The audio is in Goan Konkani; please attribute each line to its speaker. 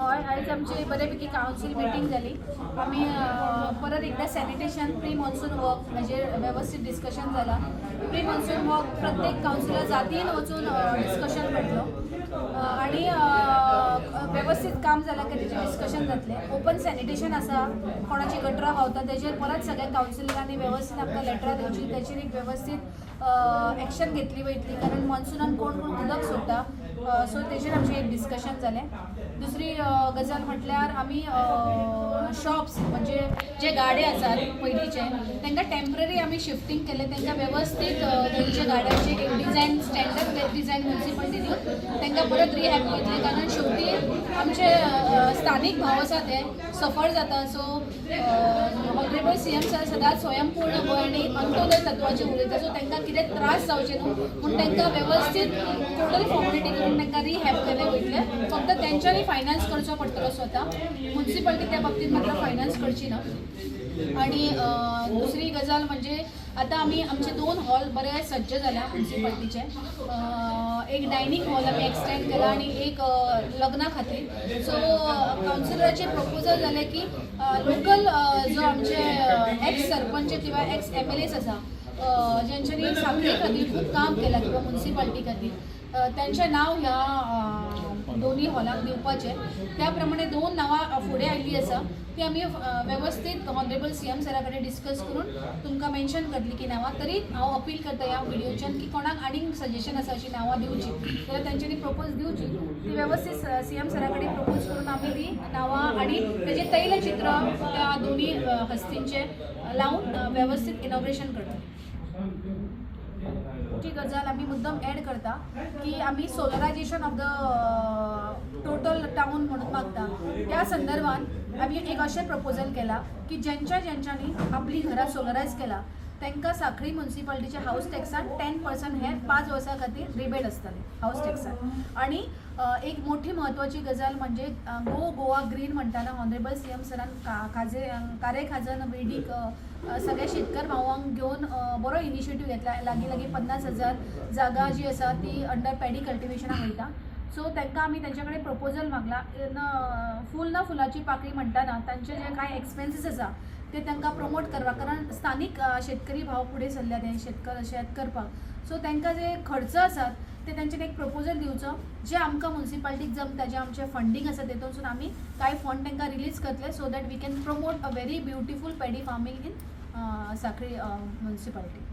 Speaker 1: हय, आयज आमची बऱ्यापैकी कावन्सील मिटींग जाली. आमी परत एकदा सॅनिटेशन, प्री मॉन्सून वर्क हाजेर वेवस्थीत डिस्कशन जाला. प्री मॉन्सून वर्क प्रत्येक कावन्सिलर जातीन वचून डिस्कशन घडलो आणि वेवस्थीत काम जालां काय तेजेर डिस्कशन जातलें. ओपन सॅनिटेशन आसा, कोणाची गटरां व्हांवता, तेजेर परत सगळ्या कावन्सिलरांनी वेवस्थीत आमकां लेटरां दिवची. तेचेर एक वेवस्थीत एक्शन घेतली वयतली, कारण मॉन्सुनान कोण कोण उदक सोडटा. सो तेजेर आमचें एक डिस्कशन जालें. दुसरी गजाल म्हटल्यार आमी शॉप्स, म्हणजे जे गाडे आसात पयलींचे, तांकां टेंपररी आमी शिफ्टींग केलें. तांकां वेवस्थीत तेंच्या गाड्याची एक डिझायन, स्टँडर्ड डिझायन म्युन्सिपालिटी दिवन तांकां परत रिहॅब करतले, कारण शेवटी आमचे स्थानीक भाव आसा ते सफर जाता. सो ऑनरेबल सीएम सर सदांच स्वयंपूर्ण गोंय आनी अंत्योदय तत्वाचेर उलयता. सो तांकां कितें त्रास जावचे न्हू म्हूण तांकां वेवस्थीत टोटल फॉर्मेलिटी करून तांकां रिहॅब केले वयतले. फक्त तेंच्यांनी फायनान्स करचो पडटलो स्वता, म्युन्सिपालिटी त्या बाबतीत मात्र फायनान्स करची ना. आणि दुसरी गजाल म्हणजे आता आमी आमचे दोन हॉल बरे सज्ज जाल्या म्युन्सिपाल्टीचे. एक डायनींग हॉल आमी एक्सटेंड केला आणि एक लग्ना खातीर. सो कावन्सिलराचे प्रपोजल जालें की लोकल जो आमचे एक्स सरपंच किंवा एक्स एमएलएस आसा, ज्यांच्यानी साखळी खातीर खूब काम केलां किंवा म्युन्सिपाल्टी खातीर, त्यांचें नांव ह्या दोन्ही हॉलाक दिवपाचें. त्या प्रमाणे दोन नांवां फुडें आयिल्लीं आसा. ती आमी वेवस्थीत ऑनरेबल सीएम सरा कडेन डिस्कस करून तुमकां मेन्शन करतली की नांवां. तरी हांव अपील करता ह्या व्हिडिओच्यान की कोणाक आनीक सजेशन आसा अशी नांवां दिवची जाल्यार तेंच्यांनी प्रपोज दिवची. ती वेवस्थीत सीएम सरा कडेन प्रपोज करून आमी ती नांवां आनी तेजें तैलचित्र त्या दोन्ही हस्तींचें लावन वेवस्थीत इनॉग्रेशन करतले. ती गजाल आमी मुद्दम एड करता की आमी solarization of the total town म्हणून मागता. त्या संदर्भात आमी एक अशें प्रपोजल केलां की ज्यांच्या ज्यांच्यांनी आपली घरां सोलरायज केला तांकां साखळी म्युन्सिपाल्टीच्या हाऊस टॅक्सान 10% हे 5 वर्सां खातीर रिबेट आसतले हाऊस टॅक्सान. आणि एक मोठी म्हत्वाची गजाल म्हणजे गो गोवा ग्रीन म्हणटाना ऑनरेबल सीएम सरान खाजे कारे खाजन वेडीक सगळ्या शेतकार भावांक घेवन बरो इनिशिएटीव घेतला. लागीं लागीं 50,000 जागा जी आसा ती अंडर पॅडी कल्टिवेशनाक वयता. सो तांकां आमी तेंच्या कडेन प्रपोजल मागला. न फूल ना फुलाची पाकळी म्हणटाना तांचे जे कांय एक्सपेन्सीस आसा ते तांकां प्रमोट करपाक, कारण स्थानीक शेतकरी भाव फुडें सरल्यात हे शेत करपाक. सो तांकां जे खर्च आसात ते तेंच्यानी एक प्रपोजल दिवचो. जे आमकां म्युन्सिपाल्टीक जमता, जे आमचें फंडींग आसा, तेतूनसून आमी कांय फंड तांकां रिलीज करतले, so that we can promote a very beautiful paddy farming in Sanquelim municipality.